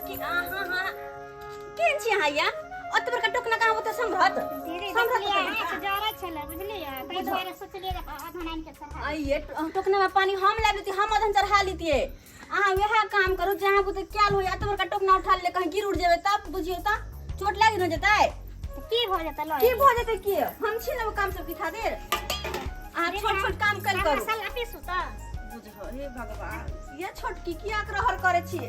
कि अहाँ हाँ केहन छी अहाँ या ओते बड़का टोकना कहाँ ओते सम्हरत? दीदी, सम्हरत देखलियै ओते बड़का? आँख जरै छलै, बुझलियै? ताहि दुआरे सोचलियै जे अधन आनि के चढ़ा। आइये टोकना में पानी हम लाबि लेती, हम अधन चढ़ा लेतियै। अहाँ वएह काम करू जहाँ बुते कैल होय। एते बड़का टोकना उठा ले, कहीं गिर उड़ जेबै तब बुझियौ त चोट लागि न जेतै। तऽ की भऽ जेतै लऽ? की भऽ जेतै? की हम छी ने काम सब सिखा देर। अहाँ छोट छोट काम कल करू। मसाला पीसू तऽ। बुझो, हे भगवान, ये छोटकी किया रहर करे छी?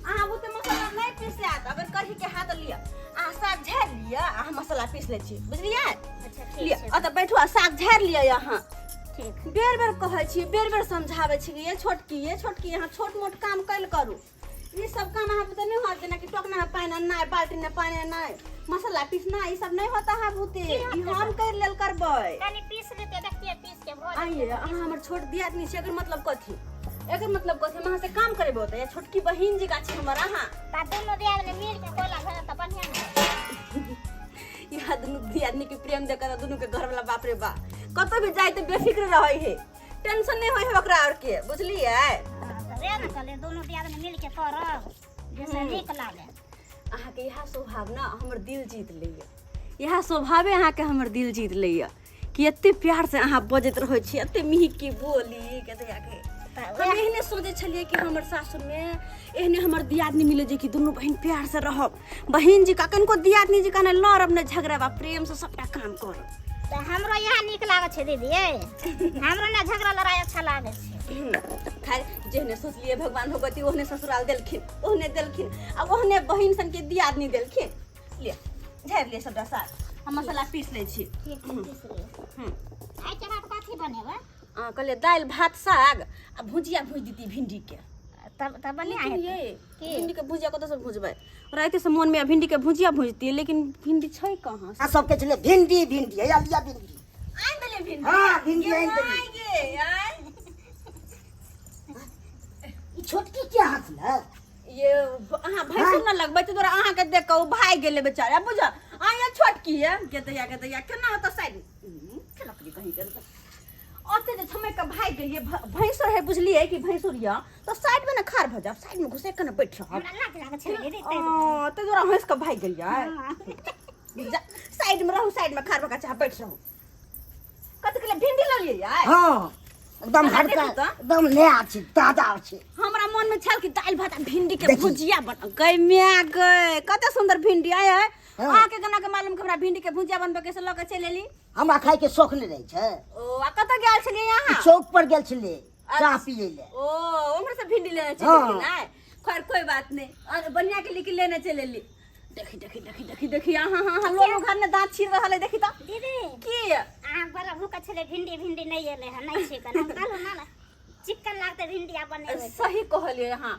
अहाँ बुते मसाला नहीं पीसात। अगर करही के हाथ लिअ, अहाँ साग झाड़ि लिअ, अहाँ मसाला पीस लै छी, बुझलियै? अच्छा, ठीक लिअ। छै। अतऽ बैठू आ साग झाड़ि लिअ। अहाँ ठीक। बेर बेर कहै छी, बेर बेर समझाबै छी कि ये छोटकी, ये छोटकी, अहाँ छोट मोट काम कैल करू। ई सब काम अहाँ बुते नहीं होत, जेनाकि टोकना में पानि अननाइ, बाल्टी में पानि अननाइ, मसाला पीसना, ई सब नहीं होता अहाँ बुते। ई हम कर लेल करबै। कनि पीस लेतै, देखतियै पीस के भऽ जेतै। आइए, अहाँ हमर छोट दियादनी छी, एकर मतलब कथी? एकर मतलब कथी? हम अहाँ से काम करेबो तऽ छोटकी बहिन जी छी हमर अहाँ। तऽ दुनू दियादनी मिल के कोयला भरत तऽ बढ़िआँ ने। यहाँ दुनू दियादनी के प्रेम देख के दुनू के घर वाला, बाप रे बा, कतौ भी जाए तऽ बेफिक्र रहे है, टेंशन नहीं होय है ओकरा और के, बुझलियै? हँ, तऽ वएह ने कहलियै, दुनू दियादनी मिल के करब जैसे नीक लागे। अहाँके इएह स्वभाव ने हमर दिल जीत लैए। इएह स्वभावे अहाँके हमर दिल जीत लैए कि एते प्यार से अहाँ बजैत रहै छी, एते मिहिकी बोली के दैया के। तऽ हम एहने सोचै छलियै कि हमर सासुरमे एहने हमर दियादनी मिले जे कि दुनू बहिन प्यार से रहब, बहिन जी का कनिको दियादनी जी का नहि लड़ब, नहि झगड़ब आ प्रेम से सबटा काम करब। तऽ हमरो इएह नीक लागै छै दीदी, यै हमरो ने झगड़ा लड़ाइ अच्छा लागै छै। खैर, जेहने सोचलियै भगवान भगवती ओहने ससुराल देलखिन, ओहने देलखिन आ ओहने बहिन सनके दियादनी देलखिन। लिअ, झाड़ि लिअ सबटा साग, हम मसाला पीस लै छी। ठीक छै, पीस लिअ। आइ के रात कथी बनेबै? कहलियै दालि भात साग आ भुजिया भुजि देती भिंडीके। तब तऽ बढ़िआँ लेकिन हेतै। ये की? भिंडी के भुजिया कतऽ से भुजबै? राति से मोन में भिंडी के भुजिया भुजती, लेकिन भिंडी छै कहाँ? आ सबके छलै भिंडी, भिंडी हैया लिया भिंडी। आनि देलियै भिंडी? हाँ, भिंडी ये आनि देलियै। माय गे, आय। ई छोटकी के हँसलै? ये अहाँ भैंसुर न लगबै तऽ तोरा अहाँके देख कऽ ओ भागि गेलै बेचारा, बुझ आ ये छोटकी ये के दैया, के दैया केना होतऽ साइड लकड़ी कहीं के ओते जे छमक के भागि गेलियै। भैंसुर है, बुझलियै कि भैंसुर यऽ तऽ साइड में ने खाड़ भऽ जाब, साइड में घुसैक के ने बैठ रहब। हमरा लाज लागै छलै दीदी, ताहि दुआरे। ताहि दुआरे हँसि कऽ भागि गेलियै। हाँ। साइड में रहू, साइड में खाड़ भऽ कऽ चाहे बैठ रहू। कथी के लिए भिंडी लऽ लियै? हाँ, एकदम अहाँ हल्का। देखू तऽ। एकदम नया छै, ताजा छै। हमरा मन में छल कि दालि भात आ भिंडी के देखी। भुजिया बन गई। म्या गई, कते सुंदर भिंडी आय है। हाँ। अहाँ के केना के मालूम कि हमरा भिंडी के भुजिया बनबे के से लऽ के चलि एली? हमरा खाय के शौक नहि रहै छै। ओ, आ कतऽ गेल छलियै अहाँ? चौक पर गेल छलियै चाह पियै लए। ओ, उम्हर से भिंडी लेने चलि हाँ। एलखिन आय। खैर, कोई बात नहीं, और बढ़िया के लेके लेने चलि एली। देखी देखी देखी देखी देखी, अहाँ हाँ हाँ लोग घर में दांत छील रहल है, देखी तऽ। दीदी। की? अहाँ बड़ा भूख छलै, भिंडी भिंडी नहि एलै हँ, नहि छै कन। हम कहलहुँ ना, चिकन लागतै भिंडी आ बनेबै। सही कहलियै अहाँ।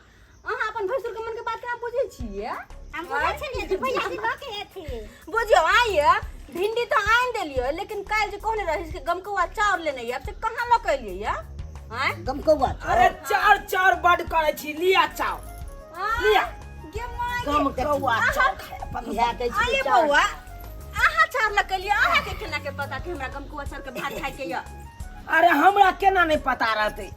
अहाँ अपन भैंसुर के मन के बात केना बुझै छियै? हम बुझै छलियै जे भैया जी लऽ के एथिन। बुझियौ आइए, भिंडी तऽ आनि देलियै, लेकिन काल्हि जे कहने रही कि गमकौआ चाउर लेने आयब, से कहाँ लऽ के एलियै ये आँय? गमकौआ चाउर? अरे, चाउर चाउर बड करै छी, लिया चाउर। आँय, लिया। गे माय गे। गमकौआ चाउर खाय अपन। इएह कहै छी आइए चाउर। बौआ, अहाँ चाउर लऽ के एलियै, अहाँके केना के पता कि हमरा गमकौआ चाउर के भात खाय के यऽ? अरे, हमरा केना नहि पता रहतै?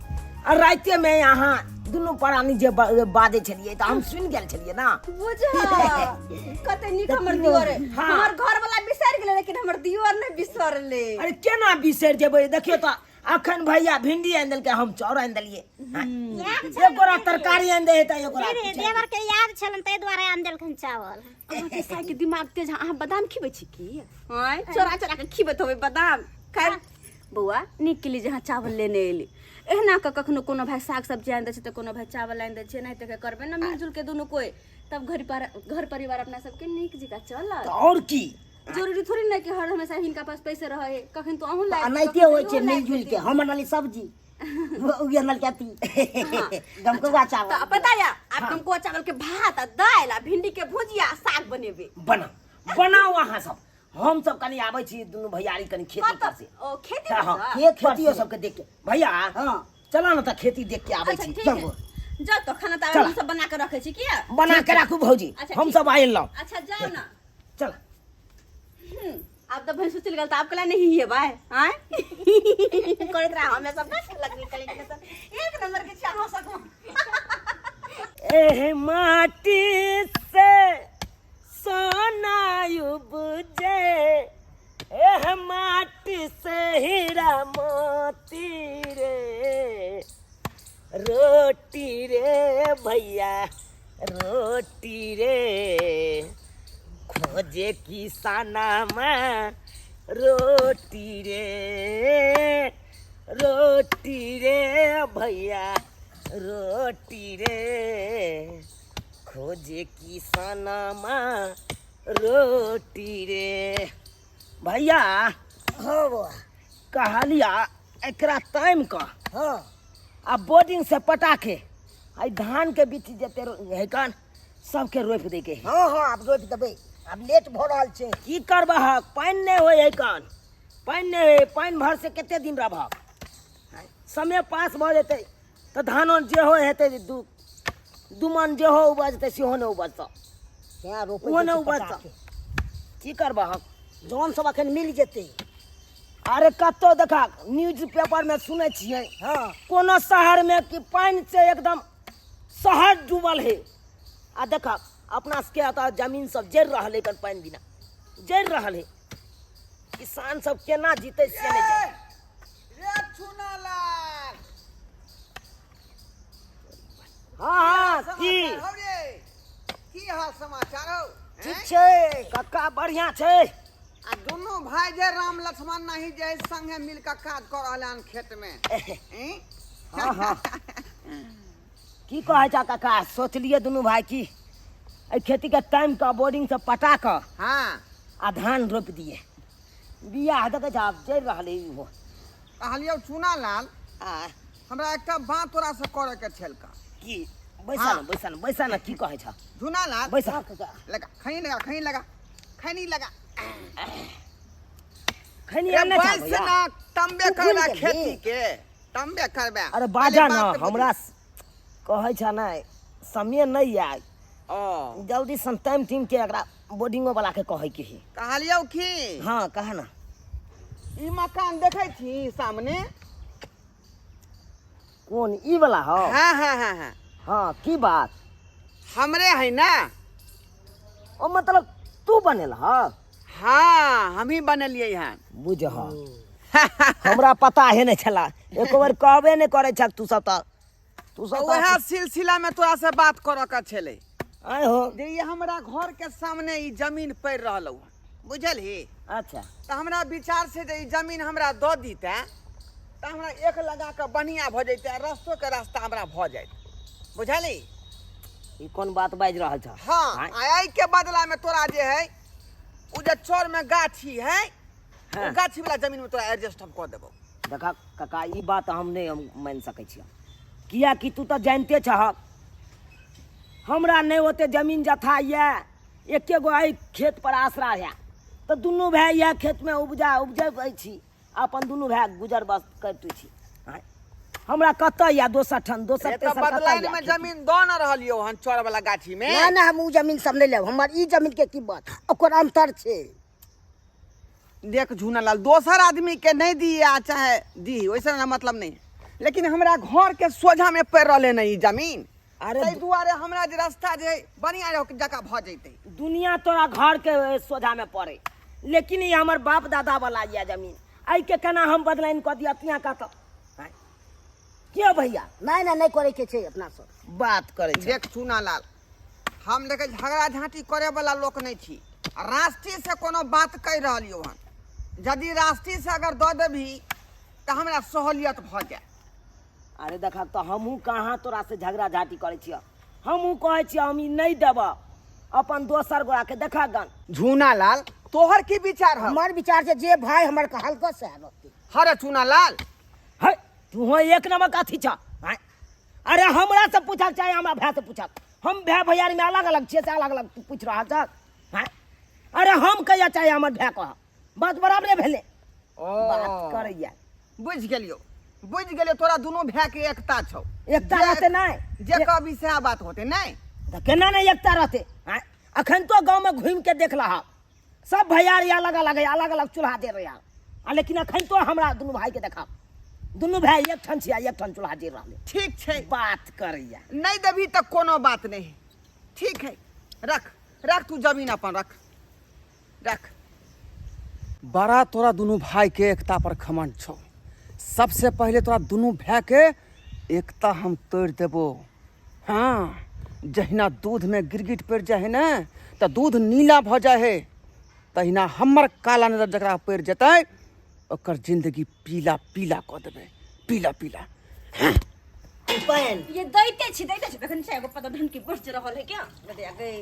आ रातिए मे अहाँ दुनू प्राणी जे बाजै छलियै तऽ हम सुनि गेल छलियै ना। बुझ, कते नीक हमर दियोर है। हाँ। हमर घर वाला बिसरि गेलै, लेकिन हमर दियोर नहि बिसरले। अरे, केना बिसरि जेबै? देखियौ तऽ, अखन भैया भिंडी आनि देलकै, हम चाउर आनि देलियै। याद छलै। एक गोरा तरकारी आनि दै है तऽ एक गोरा दीदी, देवर के याद छलनि, ताहि दुआरे आनि देलखिन चावल। अहाँके साइ के दिमाग तेज है। अहाँ बादाम खिबै छी की? आँय, चोरा चोरा के खिबैत होबै बादाम। खैर बौआ, नीक के लिए जे अहाँ चावल लेने एली। एहना कऽ कखनो कोनो भाई साग सब्जी आनि दै छै तऽ कोनो भाई चावल आनि दै छै, एनाहिते के करबै ने मिलजुल के दुनू कोइ, तब घर पर घर परिवार अपना सबके नीक जकाँ चलत। तऽ आओर की? जरूरी थोड़ी ने कि हर हमेशा हिनका पास पैसे रहे, कखन तो अहूँ लाबि दियौ, एनाहिते कखन होइ तो छै इहो लाबि मिलजुल के। देथिन। हम अनली सब्जी, ओ अनलकै अथी गमकौआ चावल। तऽ पता या, आब गमकौआ चावल के भात आ दालि आ भिंडी के भुजिया आ साग बनेबै। बना बनाउ अहाँ सब, हम सब कनि आबै छी दुनू भैयारी कनि खेती कतऽ पर से। ओ, खेती हाँ, पर से? के खेतियो खेती सबके देख के भैया। हाँ। चला ने तऽ खेती देख के आबै अच्छा छी। ठीक चलू। है, जाओ तो खाना तावा चला। हम सब बना के रखे छी किया। बना के राखू भौजी। अच्छा, हम ठीक। सब आयल लौ। अच्छा, जाओ ना। चल। आब तऽ भैंसुर चलि गेल तऽ आब कला नहीं है भाई आय करैत रहा। हमे सब ना लगबी करै के तऽ एक नंबर के छै अहाँ सब। एह माटी से सोना उपजे, एह माटी से हीरा मोती रे, रोटी रे भैया रोटी रे, खोजे किसाना में रोटी रे, रोटी रे भैया रोटी रे, खोजे किसाना में रोटी रे। भैया हाँ बौआ। कहलिया एकरा टाइम का हाँ आ बोर्डिंग से पटा के आई धान के बीच जते है कान सबके रोपि दै के है। हाँ हाँ आब रोपि देबै, आब लेट भऽ रहल छै। की करबहक, पानि नहि होइ है कान, पानि नहि होइ, पानि भर से कते दिन रहबहक, समय पास भऽ जेतै तऽ धानो जेहो हेतै दू दू मन जेहो उपजतै सेहो नहि उपजतौ। तेँ रोपै ओहो नहि के छै पटा उपजतौ। के। की करबहक, जौन सब अखन मिल जेतै। अरे कतौ देखा न्यूज पेपर में सुनै छियै हाँ। कोनो शहर में कि पानि से एकदम शहर डूबल है, आ देखा अपना सबके एतऽ जमीन सब जरि रहल है, पानि बिना जरि रहल है, किसान सब केना जीतै से नहि जाने। रे चुनालाल। हाँ हाँ की समाचार हौ रे? की हाल समाचार हौ? ठीक छै कक्का, बढ़िया छै। आ दुनू भाई जे राम लक्ष्मण नहीं जे संगे मिल के काज कर रहल हन खेत में। हैं? हाँ हाँ की कहै छ काका, सोचलिए दुनू भाई की एहि खेती के टाइम के बोरिंग से पटा कऽ हाँ आ धान रोपि दिए। बियाह देखै छ आब जरि रहल है इहो। कहलियौ चुनालाल, आ हमरा एकटा बात तोरा से करे के छलका। की? बैसा हाँ। ना, बैसा ना, बैसा ना, की कहै छ? चुनालाल बैसा। लगा खैनी, लगा खैनी, लगा खैनी, लगा खैनी रे आनने छह बैस भैया? ना, तम्बे तू भूलि करबे गेलही? खेती के तम्बे करबे। अरे बाजा पहिले ना, बात बुझ। हमरा कहै छ ने समय नहीं आय, ओ जल्दी सन टाइम टीम के एकरा बोर्डिंगो वाला के कहै के है। कहलियौ की? हाँ कह ना। ई मकान देखै छी सामने? कोन ई वाला हो? हाँ हाँ हाँ हाँ। हाँ की बात? हमरे है ना। ओ मतलब तू बनेल ह? हाँ हम ही बनेलियै हन। बुझ हमरा पता है नहीं छला, एको बेर कहबे नहीं करै छ तू सब त, तू सब तऽ वएह सिलसिला में तोरा से बात करऽ के छलै आय हो जे ई हमरा घर के सामने ई जमीन पड़ि रहल हन, बुझलही? अच्छा। तऽ हमरा विचार से जे ई जमीन हमरा दऽ दितै तऽ हमरा एक लगा कऽ बढ़िआँ भऽ जैतै, रस्तो के रास्ता हमरा भऽ जाइत, बुझलही? ई कोन बात बाजि रहल छ? हाँ, आ एहि के बदला में तोरा जे है उ जे चौर में गाछी है, हाँ। उ गाछी वाला जमीन में तोरा एडजस्ट हम कऽ देबौ। देखा काका, ई बात हम नहीं हम मानि सकै छियै, किया कि तू तऽ जानिते छहक हमरा नहीं ओते जमीन जथा यऽ, एके गो एहि खेत पर आसरा है, तऽ दुनू भाय इएह खेतमे उपजा उपजबै छी, अपन दुनू भाय गुजर बस करिते छी। आँय, हमरा कतऽ यऽ दोसर ठाम, दोसर रे तऽ तेसर कतऽ बदलाइन यऽ में खेती? जमीन दऽ न रहलियौ हन चौर वाला गाछी में। ना ना, हम उ जमीन सब नहीं लेब, हमर ई जमीन के कीमत ओकर अंतर छै। देख झूनालाल, दोसर आदमी के नहीं दी आ चाहे दी, वैसा ना मतलब नहीं, लेकिन हमरा घर के सोझा में पड़ रहले न ई जमीन। अरे ताहि दुआरे हमरा जे रास्ता जे बढ़िया रह जगह भऽ जैतै। दुनिया तोरा घर के सोझा में पड़े, लेकिन ई हमर बाप दादा वाला यऽ जमीन, एहि के केना हम बदलाइन कऽ दिअ तिया कतऽ? आँय? क्यों भैया? नहीं नहीं, नहीं करे के छै अपना सब बात करे छै। देख चूनालाल, हम देखे झगड़ा झांटी करे वाला लोक नहीं छी, राष्ट्रीय से कोनो बात कहि रहलियौ हन, यदि राष्ट्रीय से अगर दऽ देबही तऽ हमरा सहूलियत भऽ जायत। अरे देखा तऽ हमहूँ कहाँ तोरा से झगड़ा झांटी करै छियौ, हमहूँ कहै छियौ हम ई नहीं देबऽ अपन दोसर गोरा के। देखा गन झूनालाल, तोहर की विचार हौ? हमर विचार छै जे भाई हमर कहलको सएह रहतै। हरे चूनालाल, है तू एक नंबर अथी छ। आँय? अरे हमरा से पूछक चाहे हमरा भाय से पूछक, हम भाय भैयारी में अलग अलग छियै से अलग अलग तू पूछि रहल छह। आँय? अरे हम कहिया चाहे हमर भाय कह, बात बराबरे भेलै। ओ बात करैया। बुझि गेलियौ, बुझि गेलियौ, तोरा दुनू भाय के एकता छौ। एकता रहतै नहि? जे कहबी सएह बात होतै। नहि तऽ केना नहि एकता रहतै? आँय? अखन तो गाँव में घूमि के देख लहक, सब भैयारी अलग अलग है, अलग अलग चूल्हा दे रहे आ, लेकिन अखन तो हमरा दुनू भाई के देखा दुनू भाय एक ठाम छी आ एक ठाम चूल्हा जरि रहलै। ठीक छै। बात करैया। नहि देबही तऽ कोनो बात नहि। ठीक है, रख रख तू जमीन अपन रख रख। बड़ा तोरा दुनू भाई के एकता पर घमंड छौ। सबसे पहले तोरा दुनू भाई के एकता हम तोड़ देबो। हाँ, जहिना दूध में गिरगिट पड़ जाए है ना तो दूध नीला भ जाए है, तहिना हमर काला नजर जकरा पड़ जतै ओकर जिंदगी पीला पीला कऽ देबै, पीला पीला। पानि ये दैते छी दैते छी, देखन छै एगो पता ढनकी बच रहल है क्या गदे गई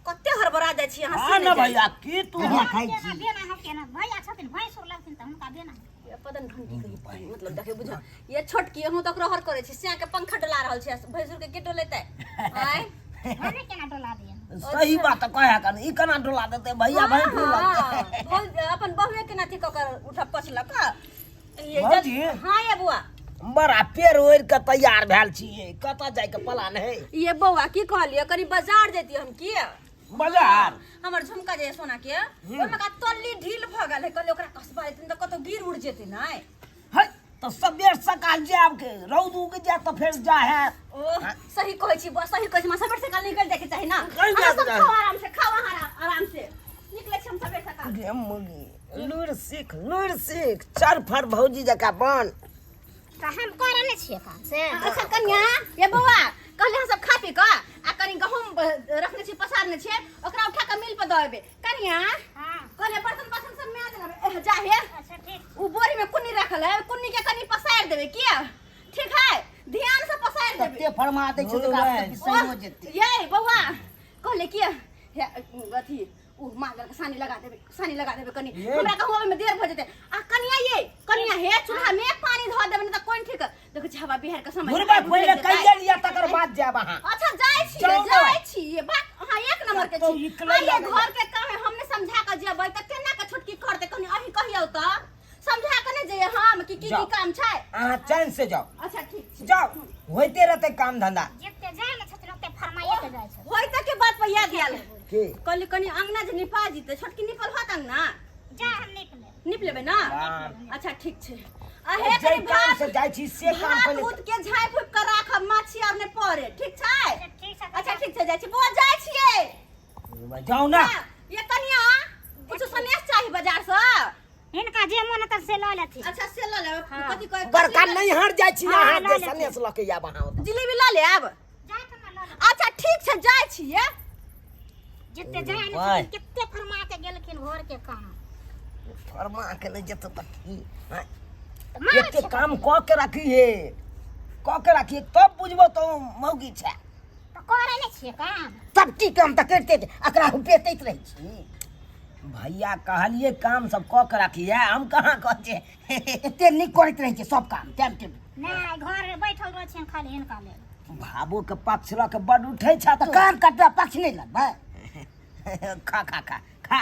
कते हड़बड़ा जाइ छी अहाँ हाँ से ना नहि जाइ। भैया की तू बढ़िया खाइ केना छी। बेना हम केना भैया छथिन भैंसुर लगथिन तऽ हुनका बेना। ये पदन ढनकी कही मतलब देखे बुझ ये छोटकी हम तऽ ओकरो हर करै छी, सिया के पंखा डोला रहल छै, भैंसुर के के डोलेतै? आँय भने केना डोला दियन। सही बात कहे कन ई केना डोला देतै भैया भैंसुर लगतै। अपन बहुए के नाथी कऽ कर उठा पछलक ये भौजी? हाँ ये बुआ बड़ा पेड़ ओढ़ि के तैयार भेल छियै, कतऽ जाइके प्लान है? ये बौआ की कहलियै, कनी बाजार जैतियै हम की बाजार? हमर झुमका जे सोना के ओहिमे का तल्ली ढील भऽ गेल है, कहलियै ओकरा कसबा जेतै तऽ कतौ गिर उड़ जेतै नै। है तऽ सबेर सकाल जायब के रौद उग जायत तऽ फेर जा है। ओ सही कहै छी बौआ, सही कहै छी, हमरा सबेर सकाल निकलि जायके चाही ना। निकलि अहाँ जायके सब चाही। खाओ आराम से, खाओ अहाँ आराम से, निकलै छी हम सबेर सकाल। गे मुगी लुरि सीख लुरि सीख, चर फर भौजी जकाँ बन। तऽ हम करै नहि छियै काम से। अच्छा कन्या ये बौआ कहले हम सब खा पी कऽ आ कनी गहूम रखने छी पसारने छियै ओकरा उठा कऽ मिल पर दऽ एबै। कन्या हाँ। कहले बर्तन बासन सब माज लेबै, जा हे। अच्छा ठीक। उ बोरी में कुन्नी रखल है, कुन्नी के कनी पसारि देबै किया? ठीक है, ध्यान से पसारि देबै। कते फरमा दै छै तऽ ओकरा पिसाइयो जेतै। ये बौआ कहले कि हे अथी उ मांगल के सानी लगा देबै, सानी लगा देबै कनी, हमरा कहू में देर भ जेतै। आ कनिया ये कनिया हे चूल्हा में पानी धऽ देबै ने तऽ कोन ठीक। देखै छी हवा बिहार के समय घुरबै पहिले कहिये लिअ तकर बाद जायब अहाँ। अच्छा जाइ छी जाउ ने। जाइ छी ये बात अहाँ एक नंबर के कतौ छी। निकलै आ ये लगै। घर के काम है, हमने समझा के जेबै तऽ केना के छोटकी करतै, कनी अहीं कहियौ तऽ समझा के नहि जइयै हम कि की की जाउ। काम छै। अहाँ चैन से जाउ। अच्छा ठीक छै जाउ, होइते रहतै काम धंधा। जते जाइ ने छथिन ओते फरमाइए के जाइ छथिन। होइते के बात पर याद आयल की? कहली कनी अंगना जे निपा जेतै, छोटकी निपल होत अंगना? जा हम नीप लेब। नीप लेबै ना? हाँ। अच्छा ठीक छै। आ हे जे कनी काम भात से जाइ छी से काम भात पहिले उत के झाँपि फूपि के राखब, माछी आर नहि पड़े, ठीक छै? ठीक छै। अच्छा ठीक छै, जाइ छी बौआ, जाइ छियै। जाउ ना। हाँ, ये कनिया किछु सनेस चाही बाजार सँ? हिनका जे मन हेतनि से लऽ लेथिन। अच्छा से लऽ लेब। हाँ। कथी कहै? बड़का नैहर जाइ छी हाँ, अहाँ लऽ जे लेथिन। सनेस लऽ के आयब अहाँ ओतऽ। जिलेबी लऽ लेब? जाय तऽ ना लऽ लेब। अच्छा ठीक छै, जाइ छियै। जते जाइ ने बाय। छथिन कते फरमा के गेलखिन भोर के काम। फरमा के नहि जेतौ तऽ की? हाँ, तऽ मारै एते छै। काम कऽ के राखिहे, कऽ के राखिहे तब बुझबो तो मौगी छै। तऽ करै नहि छियै काम। सब की काम तऽ करिते छै, एकरा हम बेचैत रहै छी। भैया कहलिए काम सब कऽ के राखिहे, हम कहाँ कहै छियै? एते नीक करैत रहै छै सब काम टाइम टेबुल। नहि घर में बैठल रहै छियनि खाली हिनका लेल। भाबो के पक्ष लऽ के बड उठै छ तऽ काम करबै पक्ष नहि लगबै। खा खा खा खा।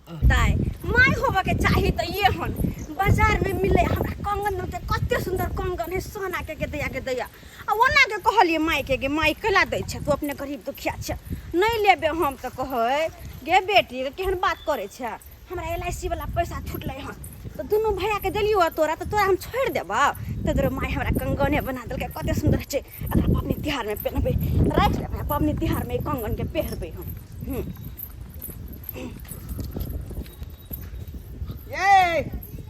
दाय माय होबऽ के चाही तऽ ये हन बाजार में मिले हमरा कंगन देते, कते सुंदर कंगन है सोना के, के दैया के दैया। आ ओना के कहलिए माय के, गे माय केला दै छै तू अपने गरीब दुखिया छै, नहि लेबे हम तऽ कहै गे बेटी गे केहन बात करै छै। हमरा एल I C वाला पैसा छुटलै हन तऽ दुनू भैया के देलियौ हँ तोरा, तऽ तोरा हम छोड़ि देबौ? तऽ तोरा माय हमरा कंगने बना देलकै, कते सुंदर छै, एकरा पबनी तिहार में पेन्हबै, राखि लेबै पबनी तिहार में ई कंगन के पेहरबै हम। ये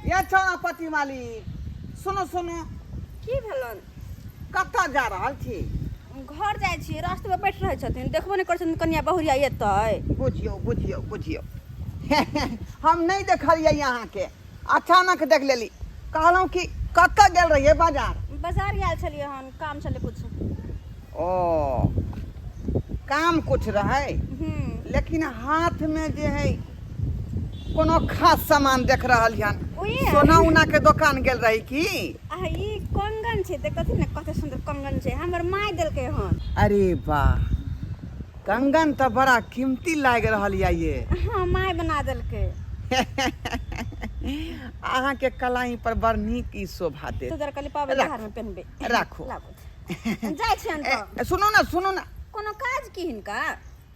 ये छौड़ा पति मालिक, सुनो सुनो। की भेलन? कतऽ जा रहल छी? घर जाइ छी, रास्ते में बैठ रहै छथिन, देखबो नहि करै छथिन कनिया बहुरिया एतै। बुझियौ बुझियौ बुझियौ, हम नहि देखलियै अहाँके, अचानक देख लेली। कहलहुँ कि कतऽ गेल रहियै बाजार? बाजार गेल छलियै हन, काम छलै कुछ। ओ काम कुछ रहै? लेकिन हाथ में जे है कोनो खास सामान देख रहल हन। ओए। सोना उना के दोकान गेल रही की? आ ई कंगन छै, देखथिन ने कते सुंदर कंगन छै, हमर माय देलकै हन। अरे वाह, कंगन तऽ बड़ा कीमती लागि रहल यऽ ये। हाँ माय बना देलकै। अहाँके कलाई पर बड़ नीक ई शोभा देत। तो कहली पाबनि राखू। तिहार में पेन्हबै। राखू। लाबू। जाइ छियनि तऽ। ए, सुनू ना सुनू ना। कोनो काज की हिनका?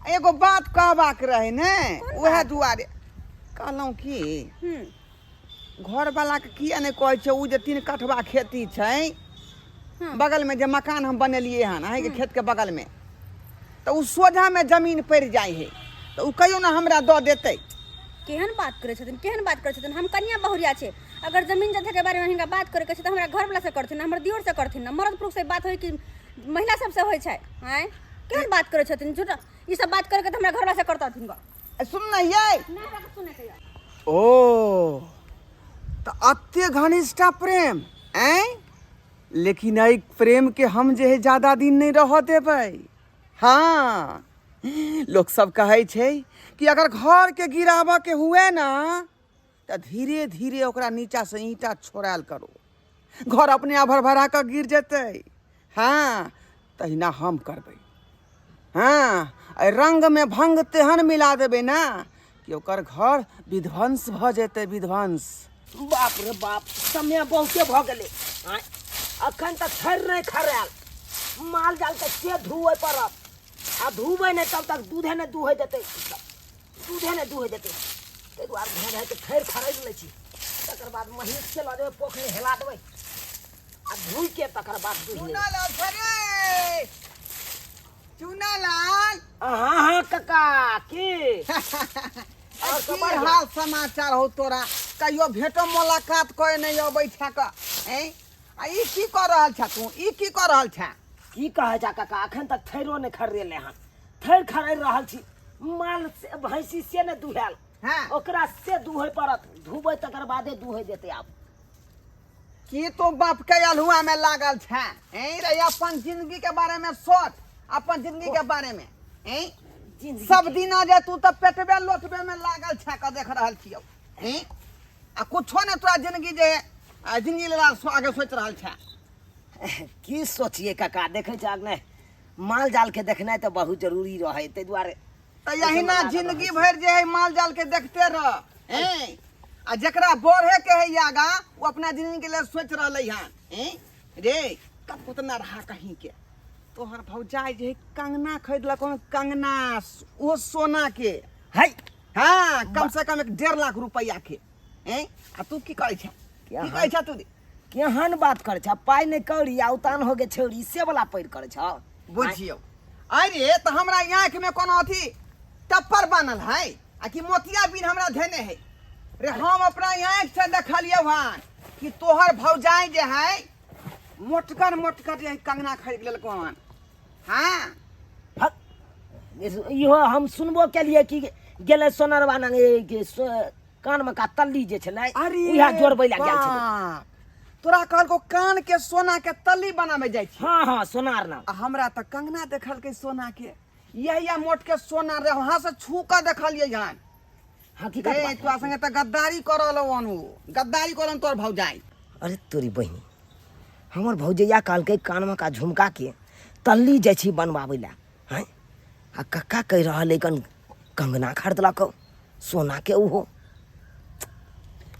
एगो बात कहबाक रहे ने, कोन उएह बात? दुआरे कहलहुँ कि घरवालाके किया नहि कहै छै ओ जे 3 कठबा खेती छै बगलमे जे मकान हम बनेलियै हन अहीँके खेतके बगलमे, तऽ ओ सोझामे जमीन पड़ि जाइ है, तऽ ओ कहियो ने हमरा दऽ देतै। केहन बात करै छथिन, केहन बात करै छथिन। हम कनिया बहुरिया छै, अगर जमीन जथा के बारे में हिनका बात करे के छै तऽ हमरा घरवला से करथिन, हमर दियोर से करथिन ना। मर्द पुरुष से बात होय कि महिला सब से होय छै? आँय, केहन बात करै छथिन झूठा। ई सब बात करे के तऽ हमरा घरवला से करतथिन ग। सुन ना ये ना हमरा सुने के। ओ तऽ अते घनिष्ठा प्रेम ऐं, लेकिन एहि प्रेम के हम जे है ज्यादा दिन नहीं रह देबै। हाँ, लोक सब कहै छै कि अगर घर के गिराबऽ के हुए ना तऽ धीरे धीरे ओकरा नीचा से ईंटा छोड़ायल करो, घर अपने आप भरभरा कऽ गिर जेतै। हाँ, तहिना हम करबै। हाँ, एहि रंग में भंग तेहन मिला देबै ना कि ओकर घर विध्वंस भऽ जेतै, विध्वंस। बाप रे बाप, समय बहुते भऽ गेलै। आँय, अखन तक थैर नहि खरायल। माल जाल के से धुए पड़त, आ धुबै नहि तब तक दूधे नहि दुहै देतै, दूधे नहि दुहै देतै। ताहि दुआरे भेड़ है के थैर खरीद लै छी, तकर बाद महींस के लऽ जेबै पोखरि हेला देबै आ धोइ के तकर बाद दूध लेबै। चूनालाल सरे, चूनालाल। हाँ हाँ काका, की और की हाल समाचार हो तोरा? कहियो भेटो मुलाकात करे नहीं अबै छा क? हैं, आ ई की कर रहल छा तू? ई की कर रहल छा? की कहै छा काका, अखन तक थैरो नहि खरीदेले हन, थैर खरीद रहल छी। माल से भैंसी से ने दुहायल। हाँ। ओकरा से दुहै पड़त, धुबै तकर बादे दुहै देतै। आब की तू बाप के अलहुआ में लागल छा? हैं रे, अपन जिंदगी के बारे में सोच, अपन जिंदगी के बारे में। हैं, सब दिन जे तू तऽ पेटबे लोटबे में लागल छा क देख रहल छियौ। हैं, आ कुछो ने तोरा जिंदगी जे आ जिंदगी लेल आगे सोच रहल छा। की सोचिए काका, देखै छ ने माल जाल के देखनाइ तऽ बहुत जरूरी रहै, ताहि दुआरे। तऽ यहिना जिंदगी भरि जे है माल जाल के देखते रह। हैं, आ जकरा बढ़े के है आगा वो अपना जिंदगी के लेल सोच रहलै हन। हैं रे कपुतना रहा कहीं के, तोहर भौजाई जे है कंगना खरीदलक हन, कंगना ओ सोना के है। हाँ, कम से कम 1.5 लाख रुपया के। हैं, आ तू की करै छा? की करै छा तू? केहन बात करै छा, पाइ नहि कौड़ी आ उतान हो गे छौड़ी से वाला पैर करै छा। बुझियौ, अरे तऽ हमरा आँखि में कोनो अथी टप्पर बनल है आ कि मोतिया बिन हमरा धेने है रे? हम अपना आँखि से देखलियौ हन कि तोहर भौजाई जे है मोटकर मोटकर जे है कंगना खरीद लेलको हन। हाँ इहो हम सुनबो केलिए कि गेलै सोनरवा नंगे कान में का तल्ली जे छलै, अरे उएह जोड़बै लए गेल छलै। बाप, तोरा कहलको कान के सोना के तल्ली बनाबै जाइ छै। हाँ हाँ, सोनार नाम। आ हमरा तऽ कंगना देखलकै सोना के, यह मोट के सोना रे, वहां से छू के देखलियै हन। हकीकत रे, बात। तोरा संगे तऽ गद्दारी कर रहलौ हन, उ गद्दारी करलन तोर भौजाई। अरे तोरी बहिनी, हमर भौजैया कहलकै कानमे का झुमका के तल्ली जाइ छी बनबाबै लए। हैं, आ कक्का कहि रहल अइ कन कंगना खरीदलक सोना के ओहो।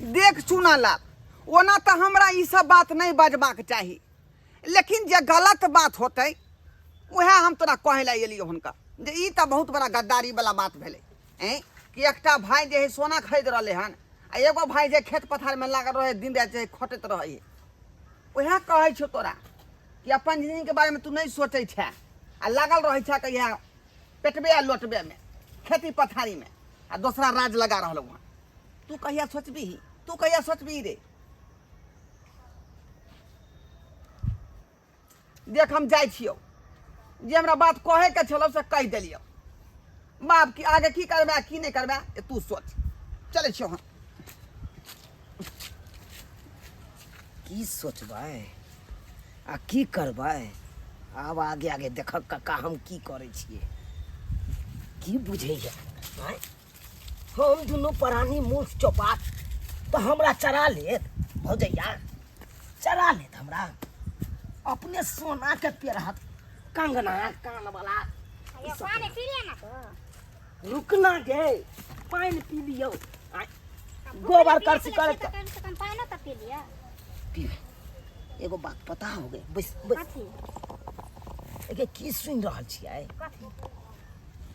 देख चुनालाल, ओना तऽ हमरा ई सब बात नहि बजबाक चाही, लेकिन जे गलत बात होतै उएह हम तोरा कहै लए एलियौ हुनका जे ई तऽ बहुत बड़ा गद्दारी वाला बात भेलै। ऐं, कि एकटा भाय जे है सोना खरीद रहलै हन आ एगो भाय जे खेत पथारमे लागल रहै, दिन राति जे खटैत रहै। उएह कहै छौ तोरा कि अपन जिंदगीके बारेमे तू नहि सोचै छे आ लागल रहै छे कि इएह पेटबे आ लोटबेमे खेती पथारीमे आ दोसरा राज लगा रहलहुँ हँ। तू कहिया सोचबीही? तू कहिया सोचबीही रे? देख हम जाइ छियौ, जे हमरा बात कहैके छलौ से कहि देलियौ। बाप की आगे की करबै की नहि करबै ए तू सोच। चलै छियौ हम। की सोचबै आ की करबै? आब आगे आगे देखक कक्का हम की करै छियै। की बुझैया आँय? हम दुनू प्राणी मूर्ख चौपाट तऽ हमरा चरा लेत भौजैया, चरा लेत हमरा। अपने सोना के पेरहत कंगना कान वाला। अयो, पानी पी लिया ना तो। रुकना गे, पानि पी लियौ। आँय, गोबर करसी करत तऽ कम से कम पानिओ तऽ पी लिअ। पी। एगो बात पता हो गई? बैस बैस। कथी? एगे की सुनि रहल छियै? कथी?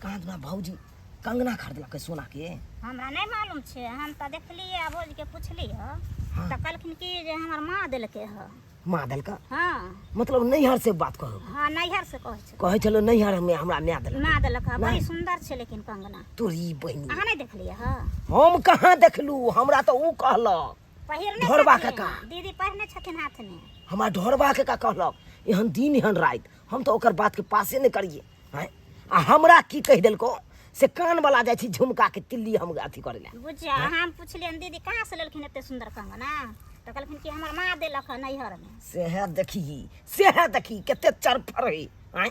कहाँ भौजी कंगना खरीदलकै सोना के? हमरा नहि मालूम छै, हम तऽ देखलियै आ भौजीके पुछलियै। तऽ कहलखिन कि जे हमर माँ देलकै हँ। माँ देलका? हाँ। मतलब नैहर से बात कहू? हाँ, नैहर से कहै छै। कहै छलो नैहर में हमरा माय देलक। माँ देलक हँ, बड़ी नहि। सुंदर छै लेकिन कंगना। तोरी बहिनी। अहाँ नहि देखलियै हँ? हम कहाँ देखलू, हमरा तऽ ऊ कहलक। पहिरने ढोरबा छथिन। काका। दीदी पहिरने छथिन हाथ में। हमरा ढोरबा काका कहलक एहन दिन एहन राति, हम तऽ ओकर बात के पासे नहि करियै। आँय, आ हमरा की कहि देलको से कान वाला जाइ छी झुमका के तिल्ली हम अथी करै लए। बुझिया, हम पुछलियनि दीदी कहाँ से लेलखिन एते सुंदर कंगना, तऽ कहलखिन कि हमर माँ देलक हँ नैहर में। सेहे देखी, सेहे देखी कते चरफर है। आँय,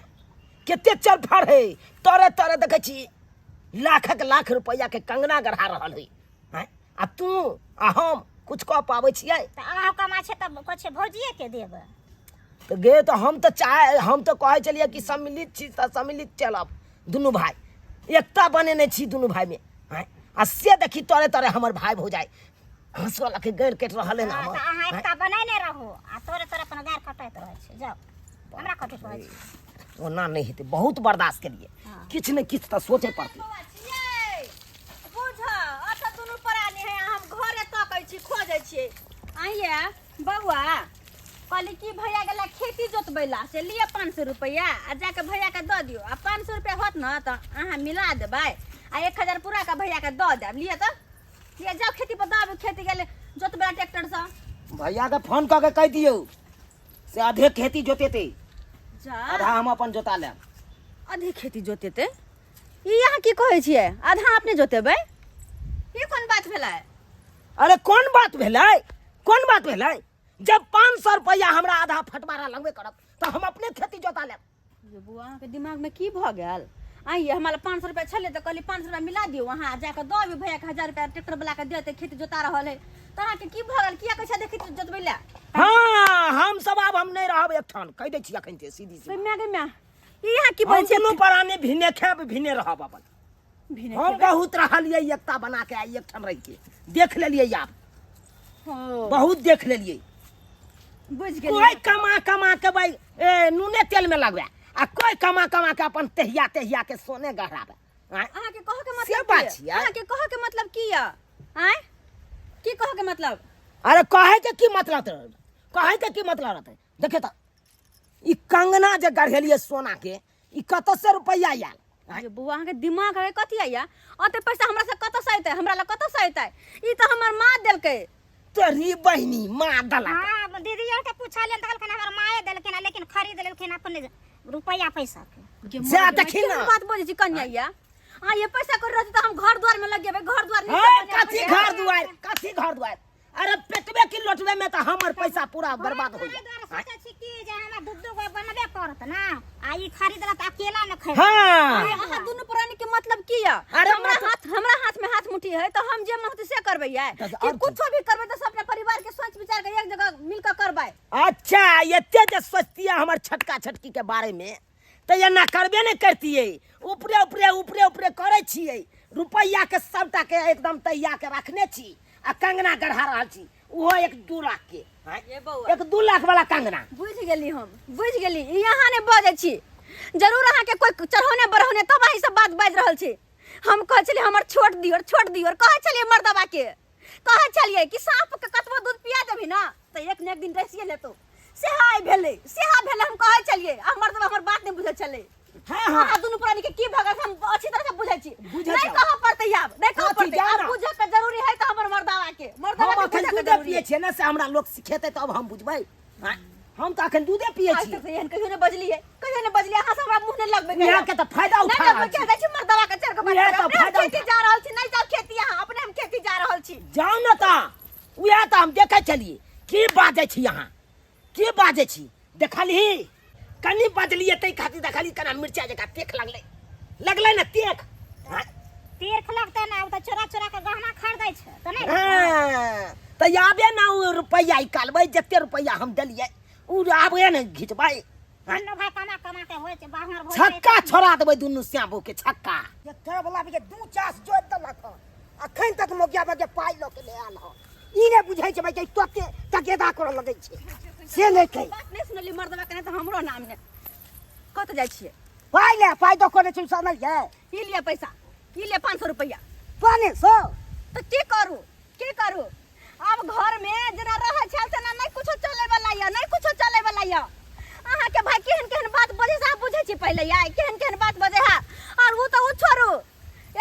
कते चरफर है, तरे तरे देखै छी लाखक लाख रुपैआ के कंगना गढ़ा रहल है। आँय, आ तू आ हम कुछ कऽ पाबै छियै? तऽ अहाँ कमा छै तब कहै छै भौजिए के देब। तऽ गे तऽ हम तऽ चाहे, हम तऽ कहै छलियै कि सम्मिलित छी तऽ सम्मिलित चलब दुनू भाय, एकता बनेने छी दुनू भायमे। आँय, आ से देखी तोरे तोरे हमर भाय भौजाइ हँसुआ लऽ के गैर कटि रहल है ने हाँ, हमर। तऽ अहाँ आँय? एकता बनेने रहू आ तोरे तोरे अपन गारि कटैत रहै छै। जाउ, हमरा कथी कहै छै? ओना नहि हेतै, बहुत बर्दाश्त केलियै, हाँ। किछु ने किछु तऽ सोचे पड़तै। बुझ, अतऽ दुनू प्राणी है, हम घरे तकै छी, खोजै छियै। आइया बौआ, कहली कि भैया गेला खेती जोतबै ला, से लिअ 500 रुपैआ आ जाके भैया के दऽ दियौ। आ 500 रुपैआ होत ने तऽ अहाँ मिला देबै आ 1000 पूरा के भैया के दऽ देब। लिअ तऽ, लिअ जाउ खेती पर दऽ आबू, खेती गेलै जोतबै ला ट्रैक्टरसँ। भैया के फोन कऽ के कहि दियौ से आधे खेती जोतेतै, जा आधा हम अपन जोता लेब। आधे खेती जोतेतै? ई अहाँ की कहै छियै, आधा अपने जोतेबै? ई कोन बात भेलै? अरे कोन बात भेलै, कोन बात भेलै? जब 500 रुपैआ हमरा आधा फटवारा लगबे करत तऽ हम अपने खेती जोता लेब। ये बौआ, अहाँके दिमागमे की भऽ गेल? आइए हमरा 500 रुपैआ छलै तऽ कहली 500 रुपैआ मिला दियौ, अहाँ जाकऽ दऽ अबियौ भैयाके, 1000 रुपैआ ट्रैक्टर वलाके देतै, खेती जोता रहल है। तऽ अहाँके की भऽ गेल? किया कहै छै आधे खेती जोतबै लए? हाँ, हम सब आब हम नहि रहब एकठाम, कहि दै छी अखन सीधी सी। गे माय, गे माय, ई अहाँ की हम बजै छियै? दुनू प्राणी भिने खायब भिने रहब अपन। भिने हम खेबै? बहुत रहलियै एकता बना के, आइ एकठाम रहि के देख लेलियै, आब हो, बहुत देख लेलियै। बुझि गेलियै। कोई कमा कमा के भाई ए नूने तेल में लगवे आ कोई कमा कमा के अपन तहिया तहिया के सोने गहरावे। आँय? अहाँके कहऽ के से मतलब बात की? छियै। अहाँके कहऽ के मतलब की यऽ? आँय, की कहऽ के मतलब? अरे कहे के की मतलब रहै? कहे के की मतलब रहतै? देखे तऽ ई कंगना जे गढ़ेलियै सोना के, ई कतऽ से रुपैआ आयल? आँय? ये बौआ, अहाँके दिमाग है कथी आया? अते पैसा हमरा से कतऽ से अयतै? हमरा लग कतऽ से अयतै? ई तऽ हमर माँ देलकै। तोरी बहिनी माँ देलक। हाँ, दीदी आर के पूछलियनि तऽ कहलखिन हमर माये देलखिन, लेकिन खरीद लेलखिन अपने रुपैआ पैसा के। गे से माँ, देखी केहन ना। बात बजै छी कन्या या? आ ये पैसा कर रहती तऽ हम घर द्वार में लग जेबै, घर द्वार नीक से हाँ, बना कथी के घर द्वार, कथी घर द्वार? अरे पेटवे की लोटवे में तऽ हमर पैसा पूरा बर्बाद हो ताहि जाए। दुआरे सोचै छी कि जे हमरा दू दू गो बनबे करत ना, आ ई खरीदलक तऽ अकेला ने खैबै। हाँ। अरे अहाँ दुनू प्राणी के मतलब की या? अरे हमरा मतलब- हाथ, हमरा हाथ में हाथ मुट्ठी है तऽ हम जे मन होतै से करबै या। तऽ कि आओर की? कुछो भी करबै तऽ सब अपना परिवार के सोच विचार के एक जगह मिल के करबै। अच्छा, एते जे सोचतियै हमर छटका छटकी के बारे में तऽ एना करबे नहि करतियै। ऊपरे ऊपरे ऊपरे ऊपरे करै छियै, रुपैआ के सबटा के एकदम तैया के रखने छी आ कंगना गढ़ा रहल छी, ओहो 1-2 लाख के। आँय? ये बौआ। 1-2 लाख वाला कंगना। बुझि गेली हम, बुझि गेली। ई अहाँ नहि बजै छी, जरूर अहाँके कोइ चढ़ौने बढ़ौने तब अहाँ ई सब बात बाजि रहल छी। हम कहै छलियै हमर छोट दियोर, छोट दियोर, कहै छलियै मर्दबा के, कहै छलियै कि साँप के कतबो दूध पिया देबही ने तऽ एक ने एक दिन डसिए लेतौ। सेहा आइ भेलै, सेहा भेलै। हम कहै छलियै आ मर्दबा हमर बात नहि बुझै छलै। हाँ, हाँ। अहाँ दुनू प्राणी के की भऽ गेल हम अच्छी तरह से बुझै छी। बुझै नहि छी। कहऽ पड़तै आब, नहि कहऽ कथी पड़तै जाना? आब। बुझऽ के जरूरी है तऽ हमर मर्दावा के, मर्दावा हम के अखन बुझऽ के दूधे जरूरी पियै है। छियै ने, से हमरा लोक सिखेतै तब हम बुझबै। आँय? हम तऽ अखन दूधे पियै आज छियै। तक तऽ एहन कहियो नहि बजलियै, कहियो नहि बजलियै। अहाँ से हमरा मुँह नहि लगबै इएह के तऽ फायदा नहि उठा लगबै। रहल छी। किया जाइ छी मर्दावा के चारि गो बात इएह करऽ? तऽ अपने हम फायदा खेती उठा- जा रहल छी, नहि जाउ खेती अहाँ, अपने हम खेती जा रहल छी। जाउ ने तऽ, उएह तऽ हम देखै छलियै की बाजै छी अहाँ, की बाजै छी। देखलही कनि बजलियै ताहि खातिर देखलही केना मिर्चा जकाँ तेख लगलै, लगलै ने तेख। हाँ? तेख लगतै ने, ओ तऽ चोरा चोरा के गहना खरीदै छै तऽ नहि। हाँ, तऽ आबे ने ओ रुपैआ निकालबै, जते रुपैआ हम देलियै ओ आबे ने घिचबै। हाँ? दुनू भाय कमा कमा के होइ छै बाहर भऽ छक्का छोड़ा देबै दुनू श्यामो के छक्का। एकर वाला भी 2 चास जोति देलक हन, अखन तक मोगिया बगे पाइ लऽ के नहि आयल हन। ई नहि बुझै छै भाइ कि तोते तकेदा करऽ लगै छै, से नहि कहै। बात नहि सुनलियै मर्दबा के, नहि तऽ हमरो नाम नहि। कतऽ जाइ छियै? पाइ ले, पाइ दऽ कऽ छै समझलियै? ई लिअ पैसा, ई लिअ 500 रुपैआ। 500? तऽ की करू, की करू? आब घर में जेना रहै छल तेना नहि कुछो चले वाला यऽ, नहि कुछो चले वाला यऽ। अहाँ के भाई केहन केहन बात बजै से अहाँ बुझै छी पहिले या केहन केहन बात बजै है। और उ तऽ उ छोड़ू,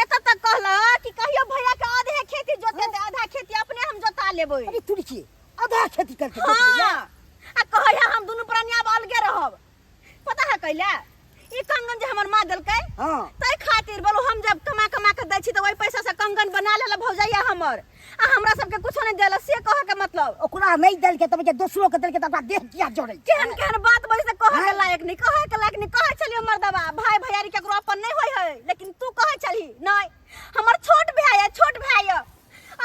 एतऽ तक कहला कि कहियो भैया के आधे खेती जोते दे, आधा खेती अपने हम जोता लेबै। अरे तुरकी आधा खेती करके हाँ, आ कहै है हम दुनू प्राणी आब अलगे रहब। पता है कैला ई कंगन जे हमर माँ देलकै हाँ। ताहि खातिर बोलो हम जब कमा कमा के दै छी तऽ ओहि पैसा से कंगन बना लेला भौजाइया हमर, आ हमरा सबके कुछो नहि देला, से कहऽ के मतलब। ओकरा नहि देलकै तब जे दोसरो के देलकै तऽ ओकरा देह किया जरै? केहन केहन बात बजै से कहऽ के लायक नहि, कहऽ के लायक नहि। कहै छलियै मर्दबा भाई भैयारी केकरो अपन नहि होइ है, लेकिन तू कहै छलही नहि हमर छोट भाई है, छोट भाई है।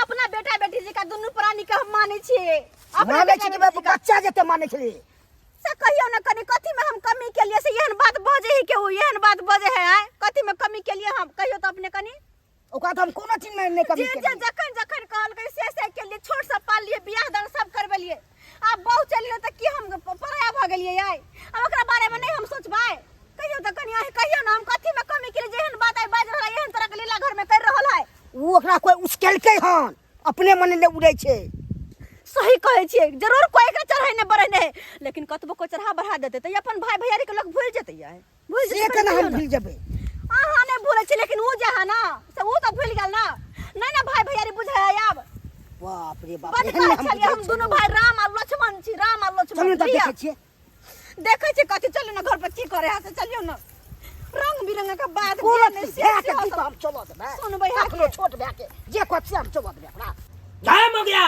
अपना बेटा बेटी जी का दुनू प्राणी के हम मानै छियै, अपना मानै बेटा छी कि बेटी जी का। बच्चा जते मानै छलियै से कहियो ना कनी कथी में हम कमी के लिए से एहन बात बजे है के उ एहन बात बजे है आय कथी में कमी के लिए हम कहियो तो अपने कनी ओकरा तो हम कोनो चीज में नहीं कमी जे के जे जखन जखन कहल गई से से के लिए छोट से पाल लिए, बियाह दान सब करबेलिए, आब बहु चलिए त की हम पराया भ गेलिए आय? अब ओकरा बारे में नहीं हम सोचबै कहियो तो कनी अहीं कहियो ना हम कथी में कमी के लिए जेहन बात आइ बाज रहल है, एहन तरह के लीला घर में कर रहल है। उ ओकरा कोई उसकेलकै हन अपने मने ले उड़ै छै। सही कहै छियै, जरूर कोई एकरा चढ़ै ने बढ़ै ने, लेकिन कतबो कोई चढ़ा बढ़ा देतै तऽ अपन भाई भैयारी के लोग भूल जेतै यार, भूल से जेतै। केना हम कहियो ना। भूल जेबै? अहाँ नहि भूलै छी, लेकिन उ जे है ना से उ तऽ भूल गेल ना। नहि ना भाई भैयारी बुझै है आब। बाप रे बाप, बड एहन कहै हम छलियै हम बुझै दुनू छियै। भाई राम आ लक्ष्मण छी, राम आ लक्ष्मण। चलू तऽ लिअ। देखै छियै। देखै छियै कथी, चलू ना घर पर की करे है से चलियौ ना। रंग बिरंग के बात कोनो जे नहि से भाय के से की हम चलऽ देबै? सुनबै है कखनो छोट भाय के जे कहत से हम चलऽ देबै ओकरा। जाय मगिया।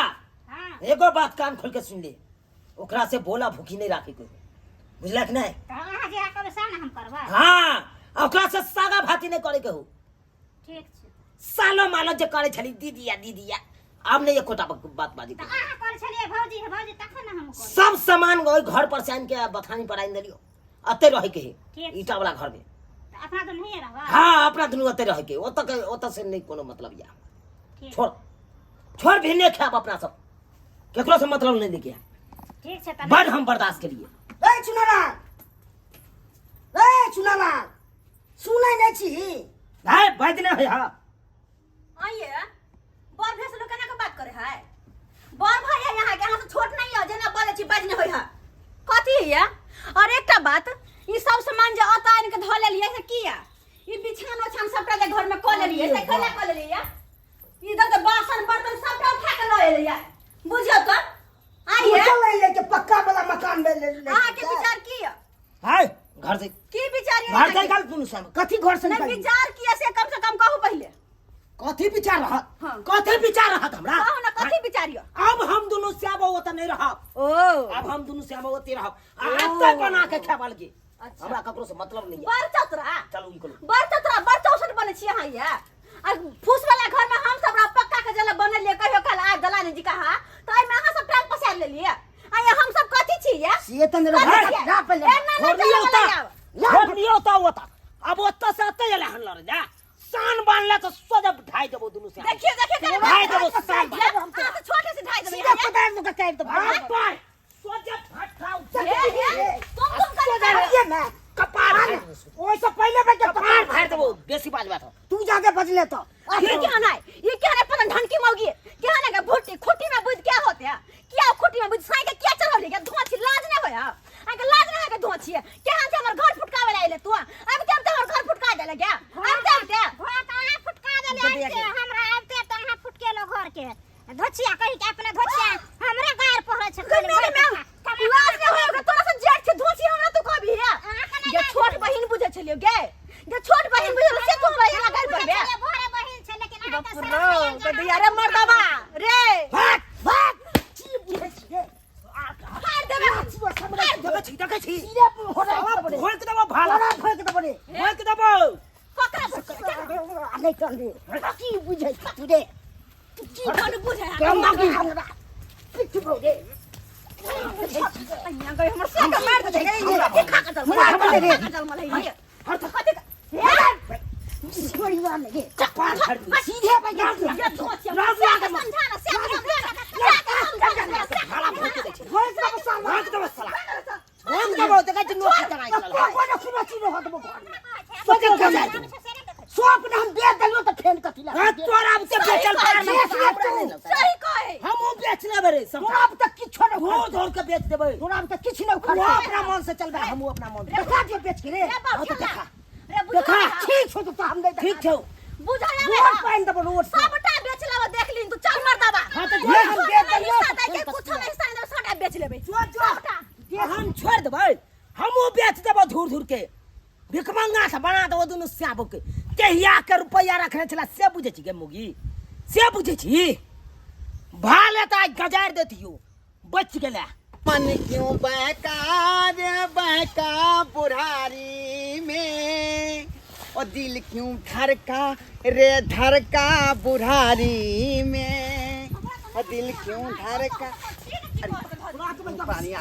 हाँ। एगो बात कान खोल के सुन ले, ओकरा से बोला भूखी नहीं राखे कोई, बुझलक नहीं? तऽ अहाँ जे कहबै सएह ने हम करबै। हाँ, ओकरा से सागा भाती नहीं करे के हो। ठीक छै। सालो मालो जे करे छली दीदिया दीदिया, आब नहीं एकोटा बात बाजी। तऽ अहाँ करै छलियै भौजी हे भौजी, तखन ने हम करबै। सब सामान ओहि घर पर से आनि के बथानी पर आनि देलियो, अते रहे के है। ठीक। ईटा वाला घर में। तऽ अपना तऽ नहिए रहबै। हाँ, अपना दुनू अते रहे के, ओतऽ के ओतऽ से नहीं कोनो मतलब या। ठीक। छोड़ छोड़ भी नहीं खाब अपना सब, केकरो से मतलब नहीं लेके। ठीक छै। तऽ बड़ हम बर्दाश्त के लिए। ए चुनालाल, ए चुनालाल, सुनै नहि छी? भाई बाज नहीं है। हाँ आइए बड़ भेस लोग केना के बात करे है? बड़ भाई है यहाँ के, यहाँ से छोट नहीं है जेना बोले छी बाज नहीं होय है कथी है। और एकटा बात, ई सब सामान जे अत आनि के धऽ लेलियै से किया? ई बिछान ओछान सबटा जे घर में कऽ लेलियै से कैला कऽ लेलियै? इधर तऽ बासन बर्तन सबटा उठा के लऽ एलियै, बुझियौ तऽ। आइए चल ले के पक्का वाला मकान में ले ले। अहाँ के विचार की है? हाय घर से की विचार है? घर से निकाल दुनू सब। कथी घर से नहीं निकाल? विचार की है से कम से कम कहू पहिले। कथी विचार रहत? हाँ। कथी विचार रहत हमरा? कहू ना कथी विचार यऽ? अब हम दुनू श्याम ओतऽ नहीं रहब। ओ अब हम दुनू श्याम ओतऽ रहब आ एतऽ बना के खेबल के। अच्छा। हमरा ककरो से मतलब नहीं है। बड़ चतरा। चलू निकलू। बड़ चतरा, बड़ चौसठ बने छी अहाँ ये। आ फूस वाला घर में हम सब रह पक्का के जला बनलिए कहियो काल आ दलानी जी कहा तऽ एहिमे अहाँ सब टांग पसारि लेलिए। आ ये हम सब कथी छी ये? से तऽ नहि कथी रह, छियै? जा पहिले। ए, ना, ना, छोड़ दियौ चलऽ तऽ। वाला आब। छोड़ दियौ तऽ ओतऽ। अब ओतऽ से एतऽ एलै हन लड़ै जा। शान बान्हले तऽ सोझे ढाइ देबौ दुनू से। देखियौ, देखियौ, कने ढाइ देबौ शान बान्ह। अहाँ तऽ छोटे से ढाइ देबै। सीधा कोदारि लऽ कऽ काटि देबै। हाँ, पाइ। सोझे फटका उठा। हे, हे, तुम तुम कने सोझे हटिए ने। कपार फाड़ि देबौ। ओहिसँ पहिले बेर के कपार फाड़ि देबौ, बेसी बाजबै तऽ। तू जाके बजले तऽ। ये क्या है? ये क्या है? पता ढंकी मौगी है। क्या है ना भुट्टी खुट्टी में बुझ क्या होते हैं? क्या खुट्टी में बुझ साई के क्या चढ़ल है? धुआं छी लाज नहीं होया। आके लाज नहीं होया धुआं छी। क्या है हमर घर फुटकावे ला आइले तू? अब ते हमर घर फुटका देले क्या? अब ते ते घर तऽ अहाँ फुटका देले आबिते, हमरा आबिते तऽ अहाँ फुटकेलो घर के। धोछिया कहि के अपने धोछिया हमरा गार पड़ै छै। गई मेरे में लाज नहीं होया तोरा से जेठ छै धुआं छी हमरा तू कहबी है? गे छोट बहिन बुझे छलियो गे। गे छोट बहिन बुझे से तू हमरा एना गार पड़बे। बड़े बहिन छै लेकिन अहाँ तऽ बाप शरम नहि आयल रो, जे गदिया रे मर्दबा रे। भाग भाग की बुझै छियै? फाड़ देबे। देखै छी, देखै छी। सीधे हो रहा है। भोंकि देबौ भाला। तोरा भोंकि देबौ रे। भोंकि देबौ। ककरा भोंकि? नहि चल रे। की बुझै छी तू रे? तू की कोन बुझै है? केना की हमरा पिठ भौ रे। अइया गई हमर से के मार दे गे। की खा के चल मार दे रे। खा के चल मले ये। हट। कथी हे? छोड़िया ने रे। कपार फाड़ि देबौ। सीधे भाई ये धोती से के समझा ना, से के समझा ना, से के समझा ना, से के भाला भोंकि दै छै। भोंकि देबौ साला। भोंकि देबौ साला। भोंकि देबौ, देखै छी नोकी चढ़ाइ चलल है। कोनो कोनो चीज रहत देबौ घर में। सोझे खा जाइ देबौ। सौंप ने हम बेच देलियौ तऽ फेन कथी लए? हाँ, तोरा अब से बेचल सही पार कहै नहीं छी। हमरा नहीं लगतै। सही कहे। हमहूँ बेच सबटा। तोरा अब तक किछो नहि धोर उखड़तौ। धोर के बेच देबै तोरा अब तक किछु नहि तू उखड़तौ। अपना मन से चलबै हमहूँ अपना मन से देखा दियो बेच के रे। रे बाप, हाँ, तो खेला। देखा। रे बुझल देखा। ना। ठीक छौ तो हम नहीं ठीक छौ बुझल आबै रोड हँ। पानि देबो रोड से। सबटा बेच लेबै देख लीन तू चल मर्दाबा हाँ, तो जो हम बेच देलियौ। हिस्सा दै के कुछो नहीं हिस्सा नहीं देबै सबटा बेच लेबै जो जो सबटा हम छोड़ देबै हमहूँ बेच देबो धूर धूर के भिखमंगा से बना देबो दुनू श्याबो के कहिया के रुपैआ रखने छला से बुझै छी गे मुगी से बुझै छी भाले तऽ आइ गजारि देतियो बचि गेलै मन क्यों बहका रे बहका बुढ़ारी में ओ दिल क्यों धड़का रे धड़का बुढ़ारी में ओ दिल क्यों धड़का पानी आ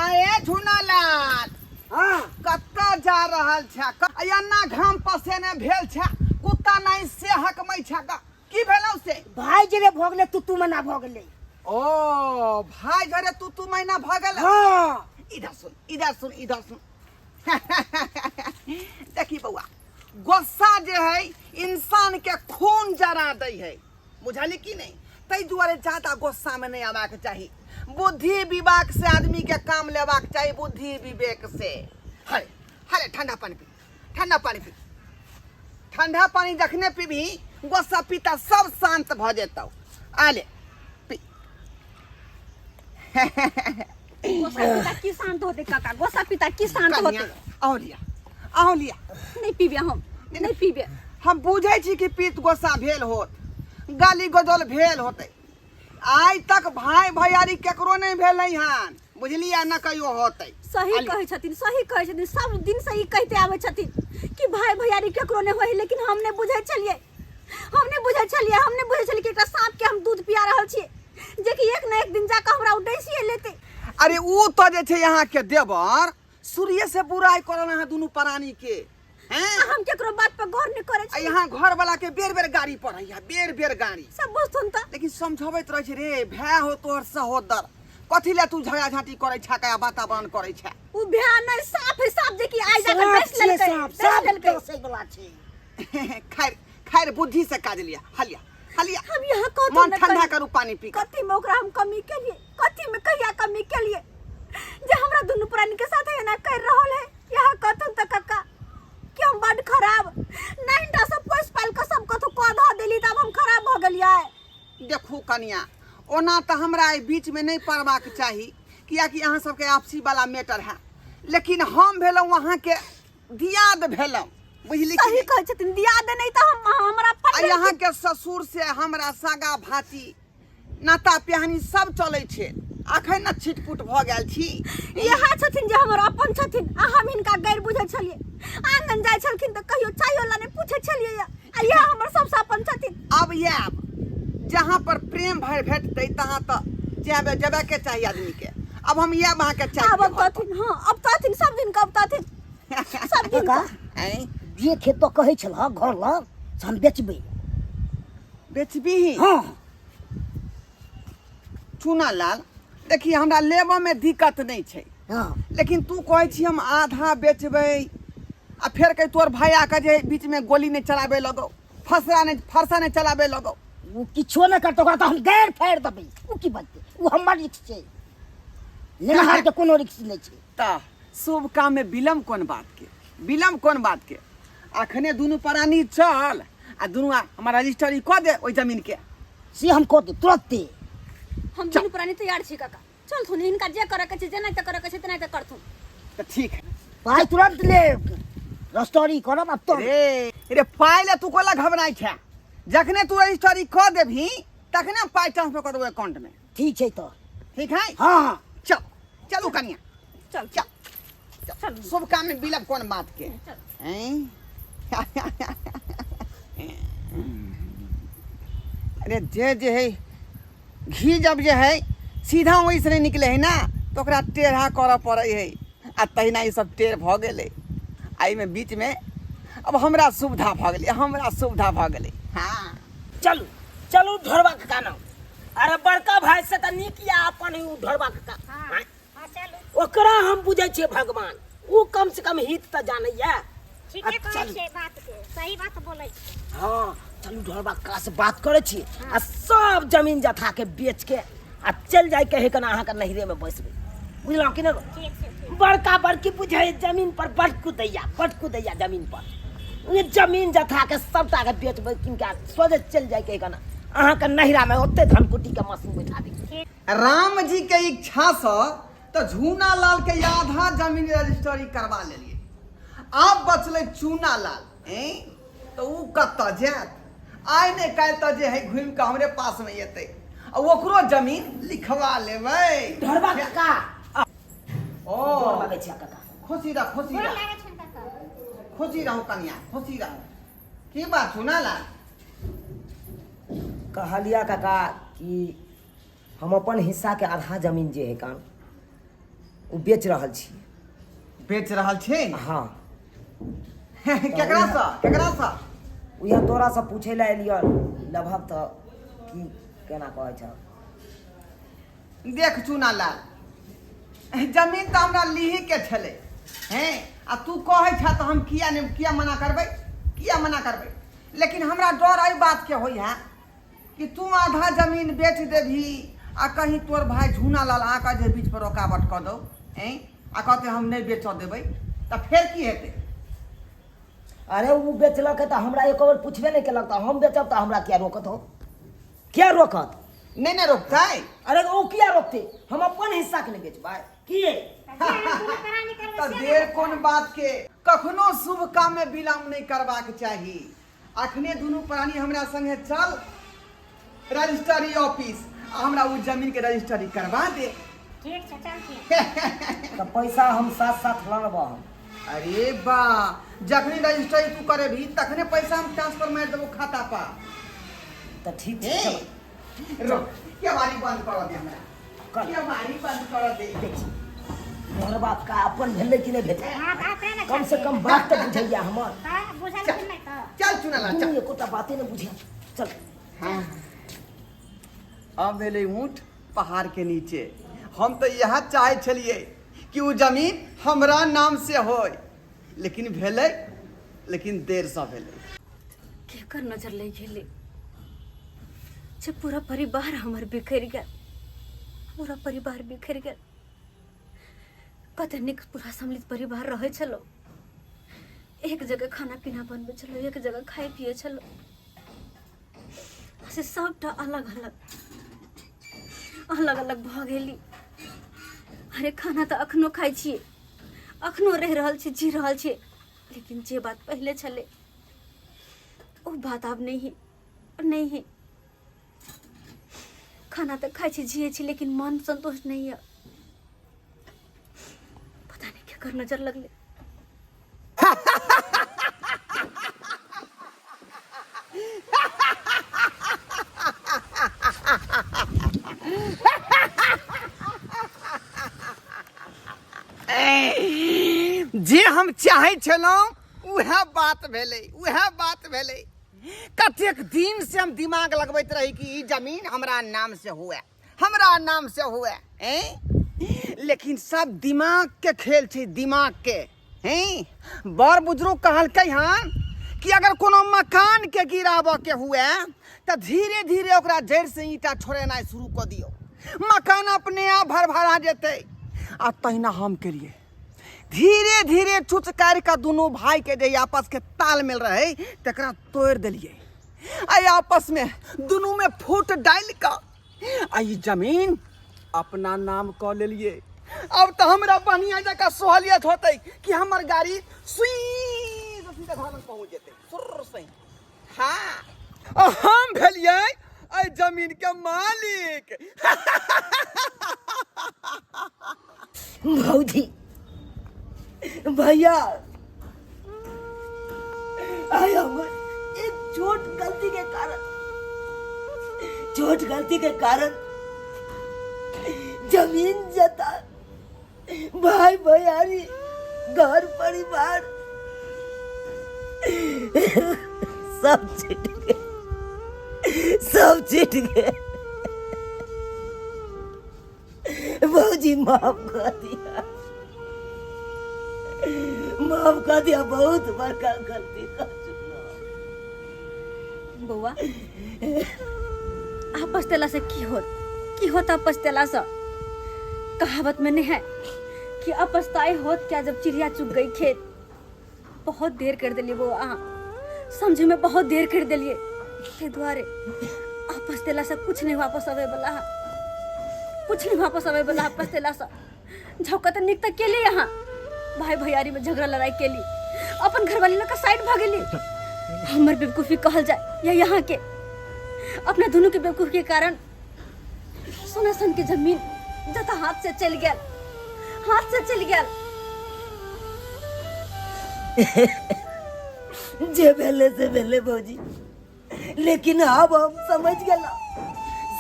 आए झुनालाल हाँ कतऽ जा रहल छै एना घाम पसेने भेल छै कुत्ता नहीं से हकमै छै की भेलौ से भाई जे भऽ गेलै तू तू मना भऽ गेलै ओ भाई घरे तू तू महीना भऽ गेल हाँ इधर सुन इधर सुन इधर सुन देखी बौआ गुस्सा जे है इंसान के खून जरा दै है बुझली कि नहीं ताहि दुआरे ज्यादा गुस्सा में नहीं आबाक चाही बुद्धि विवेक से आदमी के काम लेबाक चाही बुद्धि विवेक से हरे हरे ठंडा पानी पी ठंडा पानी पी ठंडा पानी जखने पीबही गुस्सा पीता सब शांत भऽ जेतौ आले पी गोसा पिता की शांत होते काका गोसा पिता की शांत कनिया होते आओ लिया आओ लिया नहीं पीबे हम नहीं पीबे हम बुझै छी कि पीत गोसा भेल होत गाली गजल भेल होतै आइ तक भाई भैयारी केकरो नहि भेलै हन बुझलियै न कहियो होतै सही कहै छथिन सही कहै छथिन सब दिन से ई कहिते आबै छथिन कि भाई भैयारी केकरो नहि होइ लेकिन हम नहि बुझै छलियै हम नहि बुझै छलियै हम नहि बुझै छलियै कि एकटा साँप के हम दूध पिया रहल छियै जेकि एक ने एक दिन जाकऽ हमरा ओ डसिए लेतै अरे ऊ तऽ जे छै अहाँके देवर शुरुए से बुराइ करल अहाँ दुनू प्राणी के हैं आ हम केकरो बात पर गौर नहि करै आ छी यहाँ घर वाला के बेर बेर गाड़ी पड़ैया बेर बेर गाड़ी सब बुझथुन तऽ लेकिन समझबैत रहै छै रे भाय हो तोहर सहोदर कथी ले तू झगड़ा झांटी करै छा का वातावरण करै छा ओ भ्या नहि साफ है साफ जे कि आइ जाकऽ साँप डसि छियै लेलकै साँप डसि साँप लेलकै डसै वला छै खैर खैर बुद्धि से काज लिया हलिया हलिया हम यहाँ कथी मन ने ठंडा करी। करू पानी पी के कथी में ओकरा हम कमी केलिए कथी में कहिया कमी केलिए जे हमरा दुनू प्राणी के साथ एना कर रहल है यहाँ कथुन त कक्का कि हम बड खराब नहीं टा सब पोस पाल के सब कथु कह धऽ देली तब हम खराब भऽ गेलियै देखू कनिया ओना तऽ हमरा एहि बीचमे नहि पड़बाक चाही कियाकि अहाँ सबके आपसी वाला मैटर है लेकिन हम भेलहुँ अहाँके दियाद भेलहुँ बुझली कि सही नहि? कहै छथिन दियाद नहि तऽ हम हमरा आ पढ़ अहाँके ससुर से हमरा सागा भाती नाता पिहानी सब चलै छै अखन ने छिटपुट भऽ गेल छी इएह छथिन जे हमर अपन छथिन आ हम हिनका गैर बुझै छलियै आंगन जाइ छलखिन तऽ कहियो चायो ला नहि पूछै छलियै आ इएह हमर सबसँ अपन छथिन अब आयब जहाँ पर प्रेम भर भेटतै तहाँ तऽ जाबे जेबे के चाही आदमी के अब हम आयब अहाँके चाय आब पियब। तथिन हाँ अब तथिन सब दिन कब तथिन सब दिन काका आँय जे खेत तो कहै छलह घर लग से हम बेचबै बेचबीही हँ चूना लाल देखी हमरा लेबऽ में दिक्कत नहीं छै हँ लेकिन तू कहै छी हम आधा बेचबै आ फेर कही तोर भैया के जे बीच में गोली नहीं चलाबे लगौ फसरा नहीं फरसा नहीं चलाबे लगौ ओ किछो नहि करतै ओकरा तऽ हम गैर फाड़ि देबै ओ की बजतै ओ हमर रिक्स छै लेनहारके कोनो रिक्स नहि छै तऽ शुभ काम में विलम्ब कोन बात के विलम्ब कोन बात के अखने दुनू प्राणी चल आ दुनू हमरा रजिस्ट्री कऽ दे ओहि जमीन के से हम कऽ देब तुरन्ते हम दुनू प्राणी तैयार छी काका चलथुन हिनका जे करऽ के छै जेनाहिते करऽ के छै तेनाहिते करथुन तऽ ठीक है पाइ तुरन्त लेब रजिस्ट्री करब आब तुरन्त रे रे पाइ ले तू कोला घबराइ छै जखने तू रजिस्ट्री कऽ देबही तखने हम पाइ ट्रांसफर कऽ देबो अकाउंट में ठीक छै तऽ ठीक है हँ हँ चल चलू कनिया चल चल चल शुभ काम में बिलब कोन बात के चल हैं? अरे जे जे है घी जब जे है सीधा वही से नहीं निकले है ना तो ओकरा टेढ़ा करऽ पड़े है आ तहिना ई सब टेढ़ भऽ गेलै आ एहिमे बीचमे अब हमरा सुविधा भऽ गेलै हमरा सुविधा भऽ गेलै हाँ चलू चलू ढोरबा काका नाम अरे बड़का भाई से तऽ नीक या अपन ही उ ढोरबा काका हाँ आँय? हाँ चलू ओकरा हम बुझै छियै भगवान ओ कम से कम हित तऽ जानैया ठीके आ कहै चलू। छियै बात के सही बात बोलै छियै हाँ चलू ढोरबा काका से बात करै छी आ सब जमीन जथा के बेच के आ चल जाय के है कना अहाँके नहिरे में बैसबै बुझलहुँ कि नहि ठीक छै ठीक बड़का बड़की बुझै जमीन पर बड कुदैया बड कुदैया जमीन पर उहे जमीन जथा के सबटा के बेचबै किनका सोझे चलि जाय के कना अहाँके नहिरा में ओते धन कुटी के मशीन बैठा दी राम जी के इच्छा से तो झूना लाल के आधा जमीन रजिस्ट्री करवा लेलिए आब बचलै चूना लाल ऐं तऽ ओ कतऽ जायत आइ नहि काल्हि तऽ जे है घुमि कऽ हमरे पासमे एतै आ ओकरो जमीन लिखवा लेबै ढोरबा काका ओ गोर लगै छी काका खुशी रह खुशी गोर रह लागै छनि काका खुशी रहू कनिया खुशी रहू की बात चूना लाल कहलिया काका कि हम अपन हिस्साके आधा जमीन जे है कान ओ बेच रहल छी बेच रहल छी हाँ केकरासँ केकरासँ उएह तोरासँ पूछै लए एलियऽ लेबहक तऽ की केना कहै छह देख चूना लाल जमीन तऽ हमरा लीही के छलै हैं आ तू कहै छह तऽ हम किया नहि किया मना करबै किया मना करबै लेकिन हमरा डर एहि बातके होइ है कि तू आधा जमीन बेच देबही आ कहीं तोर भाई झूना लाल आके जे बीच पर रोकावट कऽ दौ ऐं आ कहते हम नहि बेचऽ देबै तऽ फेर की हेतै अरे ओ बेचलक तऽ हमरा एको बेर पुछबे नहि केलक तऽ हम बेचब तऽ हमरा किया रोकत हो किया रोकत नहि ने रोकतै अरे ओ किया रोकतै हम अपन हिस्साके नहि बेचबै की तऽ देर कोन बात के कखनो शुभ काम में विलम्ब नहि करबाक चाही अखने दुनू प्राणी हमरा संगे चल रजिस्ट्री ऑफिस आ हमरा ओ जमीन के रजिस्ट्री करवा दे ठीक छै चल छी तऽ पैसा हम साथ साथ लऽ लेबऽ हम अरे बा जखनी रजिस्ट्री तू करेबी तखने पैसा हम ट्रांसफर मारि देबो खाता पर तऽ ठीक छै हे चल रुक केवाड़ी बंद कर दे हमरा कर। केवाड़ी बंद कर दे देखी तोहर बाप का अपन भेलै कि नहि भेलै हाँ तऽ अपने ने कम से कम बात तऽ बुझैया हमर तऽ बुझल कि नहि तऽ चल चुना तू चल एकोटा बाते नहि बुझिया चल हाँ अब भेलै ऊँट पहाड़ के नीचे हम तऽ इएह चाहै छलियै कि ओ जमीन हमरा नाम से होय लेकिन भेलै लेकिन देरसँ भेलै केकर नजर लागि गेलै जे पूरा परिवार हमर बिखरि गेल पूरा परिवार बिखरि गेल कते नीक पूरा सम्मिलित परिवार रहै छलहुँ एक जगह खाना पीना बनबै छलहुँ एक जगह खाइ पियै छलहुँ से सबटा अलग अलग अलग अलग भऽ गेली अरे खाना तऽ अखनो खाइ छियै अखनो रहि रहल छी जी रहल छी लेकिन जे बात पहिले छलै ओ बात आब नहि है नहि है खाना तऽ खाइ छी जियै छी लेकिन मन संतोष नहीं है पता नहीं केकर नजर लगलै जे हम चाहै छलहुँ उएह बात भेलै उएह बात भेलै कतेक दिन से हम दिमाग लगबैत रही कि ई जमीन हमरा नाम से हुए हमरा नाम से हुए हैं लेकिन सब दिमाग के खेल छै दिमाग के हैं बड़ बुजुर्ग कहलकै हन कि अगर कोनो मकान के गिराबऽ के हुए तऽ धीरे धीरे ओकरा जड़ि से ईंटा छोड़ेनाइ शुरू कऽ दियौ मकान अपने आप भरभरा जेतै आ तहिना हम केलियै धीरे धीरे चुचकारि कऽ दुनू भाई के जे आपस के तालमेल रहे तकरा तोड़ि देलियै आ आपस में दुनू में फूट डालि कऽ आ ई जमीन अपना नाम कऽ लेलियै अब तऽ हमरा बढ़िया जकाँ सहलियत होतै कि हमर गाड़ी सुई से सीधा घर लग पहुँच जेतै सुर्र से हाँ आ हम भेलियै एहि जमीन के मालिक भौजी भैया आइ हमर एक छोट गलती के कारण छोट गलती के कारण जमीन जता भाई भैयारी घर परिवार सब छिट गए सब छिट गए भौजी माफ कर दिया माफ कऽ दिअ, बहुत बड़का गलती कऽ चुकलहुँ। बौआ, आपस तेला से की होत, की होत आपस तेला से? कहावत में नहीं है कि अपस्ताई होत क्या जब चिड़िया चुग गई खेत। बहुत देर कर दिलिए बौआ, अहाँ समझे में बहुत देर कर दिलिए, ताहि दुआरे आपस तेला से कुछ नहीं वापस अबै वाला है, कुछ नहीं वापस अबै वाला आपस तेला से। झोंका तऽ नीक तऽ केली अहाँ, भाई भैयारी में झगड़ा लड़ाई केली, अपन घरवाली लग साइड भऽ गेली। हमर बेवकूफी कहल जाए या यहाँ के अपना दोनों के बेवकूफी के कारण सोना सन के जमीन जता हाथ से चल गेल, हाथ से चल गेल। जे भेले से भेले भौजी, लेकिन अब हम समझ गेलहुँ,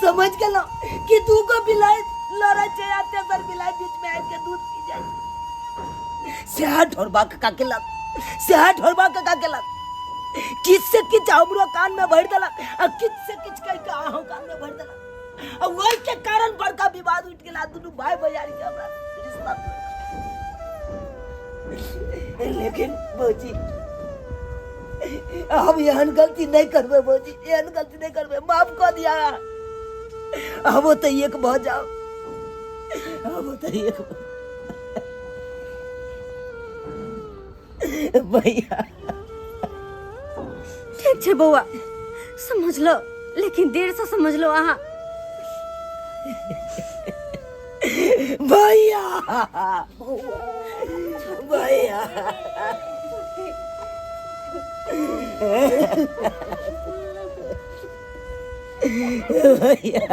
समझ गेलहुँ कि दू गो बिलाइ लड़ै छै आ तेसर बिलाइ बीच में आबि के दूध पी जाइ छै। सएह ढोरबा काका केलक, सएह ढोरबा काका केलक। किछु से किछु हमरो कान में भरि देलक आ किछु से किछु कहि के अहूँ कान में भरि देलक, आ ओहि के कारण बड़का विवाद उठि गेल आ दुनू भाई भैयारी के हमरा रिश्ता तोड़ि देलक। लेकिन भौजी, हम एहन गलती नहीं करबै भौजी, एहन गलती नहीं करबै, माफ कऽ दिया। हम ओतऽ एक भऽ जाउ, हम ओतऽ एक भऽ भैया। ठीक छै बौआ, समझ लो, लेकिन देर से समझ लो अहाँ। भैया, भैया, भैया।